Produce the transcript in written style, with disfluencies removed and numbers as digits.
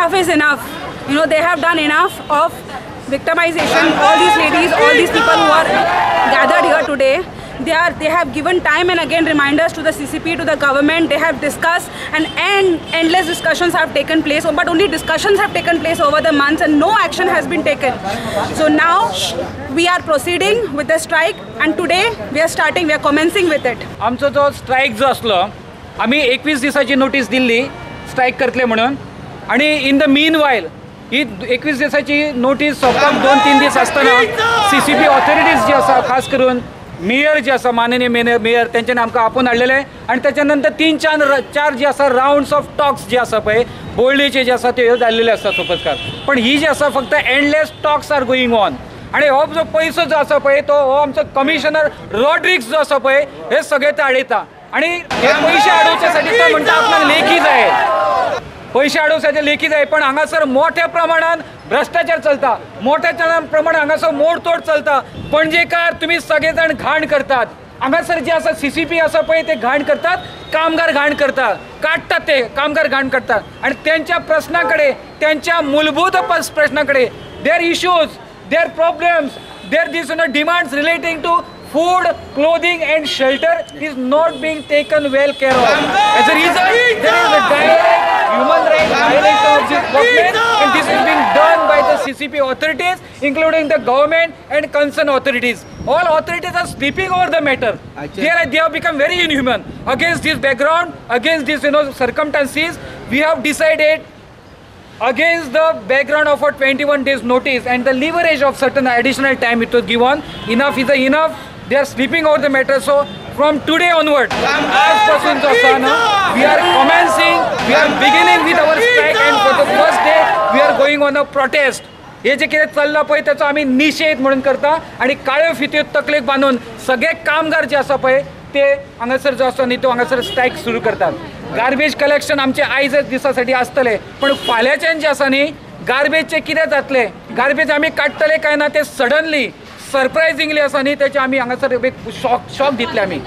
Enough is enough. You know, they have done enough of victimization. All these ladies, all these people who are gathered here today, they have given time and again reminders to the CCP, to the government. They have discussed and endless discussions have taken place, but only discussions have taken place over the months and no action has been taken. So now we are proceeding with the strike and today we are starting, we are commencing with it. आमचो जो strike जो आसलो, आमी 21 दिसाची notice दिल्ली strike करतले म्हणून, आनी in the mean वायल ही 21 दिसाची नोटीस सोंपपाक 2-3 दीस आसतना CCP authorities जी आसा, खास करून मेयर जे आसा, माननीय मेयर, तेंच्यांनी आमकां आपोवन हाडलेले आनी तेच्या नंतर 3-4 जे आसा रावंड्स ऑफ टॉक्स जे आसा पळय बोर्डेचे जे आसा ते जाल्लेले आसा सोपतकार. पण ही जी आसा फक्त endless talks are going on. आनी हो जो पयसो जो आसा पळय तो हो आमचो कमिशनर रॉड्रिक्स जो आसा पळय हे सगळे ते हाडयता आनी हे पयशे हाडोवच्या साठी तो म्हणटा आपणाक लेखी जाय, पयशे हाडोवसाठी लेखी जाय. पण हांगासर मोठ्या प्रमाणान भ्रष्टाचार चलता, मोठ्या प्रमाणात हांगासर मोडतोड चलता. पणजेकार तुमी सगळे जाण घाण करतात. हांगासर जे आसा CCP आसा पळय ते घाण करतात, कामगार घाण करतात, काडटात ते कामगार घाण करतात. आनी तेंच्या प्रस्ना कडेन, तेंच्या मूलभूत प्रश्ना कडेन, their issues, their problems, their these you know demands relating to food, clothing and shelter is not being taken well care of. As a result, there is a direct human right violation of this government, and this is being done by the CCP authorities, including the government and concerned authorities. All authorities are sleeping over the matter. They have become very inhuman. Against this background, against this circumstances, we have decided against the background of a 21 days notice and the leverage of certain additional time it was given, enough is enough. They are sleeping over the matter. So from today onward, as persons of Sana, we are commencing, we are beginning with our strike, and for the first day we are going on a protest. हे जे कितें चल्लां पळय ताचो आमी निशेध म्हणून करता आनी काळ्यो फित्यो तकलेक बांदून सगळे कामगार जे आसा पळय ते हांगासर जो आसा न्ही तो हांगासर स्ट्रायक सुरू करतात. गार्बेज कलेक्शन आमचे आयज दिसासाठी आसतले, पण फाल्यांच्यान जे आसा न्ही गार्बेजचे कितें जातलें, गार्बेज आमी काडटले काय ना ते सडनली सरप्रायझिंगली आसा न्ही तेचे आमी हांगासर एक शॉक दितले आमी.